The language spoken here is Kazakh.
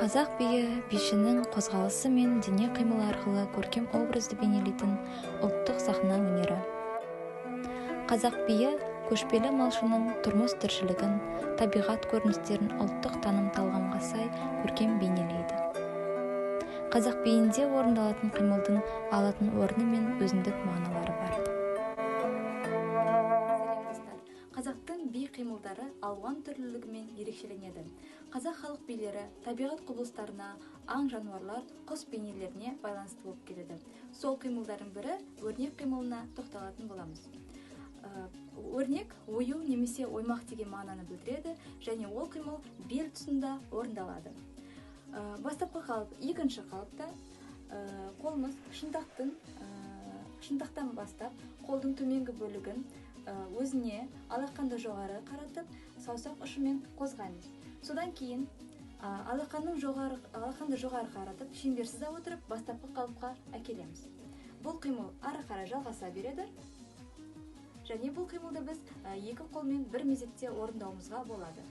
Қазақ биі – бишінің қозғалысы мен дене қимылы арқылы көркем образды бейнелейтін ұлттық сахна өнері. Қазақ биі көшпелі малшының тұрмыс тіршілігін, табиғат көріністерін ұлттық таным талғамға сай көркем бейнелейді. Қазақ биінде орындалатын қимылдың алатын орны мен өзіндік мағыналары бар. Сәлем, достар! Қазақтың би қимылдары алуан түрлілігімен ерекшеленеді. Қазақ халық билері табиғат құбылыстарына, аң жануарлар, құс бейнелеріне байланысты болып келеді. Сол қимылдардың бірі өрнек қимылына тоқталатын боламыз. Өрнек ою немесе оймақ деген мағынаны білдіреді және ол қимыл бел тұсында орындалады. Бастапқы қалып екінші қалыпта, қолымыз шынтақтан бастап, қолдың төменгі бөлігін өзіне, алақанды жоғары қаратып, саусақ ұшымен қозғаймыз. Содан кейін алақанды жоғары қаратып, шеңбер сыза отырып, бастапқы қалыпқа әкелеміз. Бұл қимыл ары қарай жалғаса береді және бұл қимылды біз екі қолмен бір мезетте орындауымызға болады.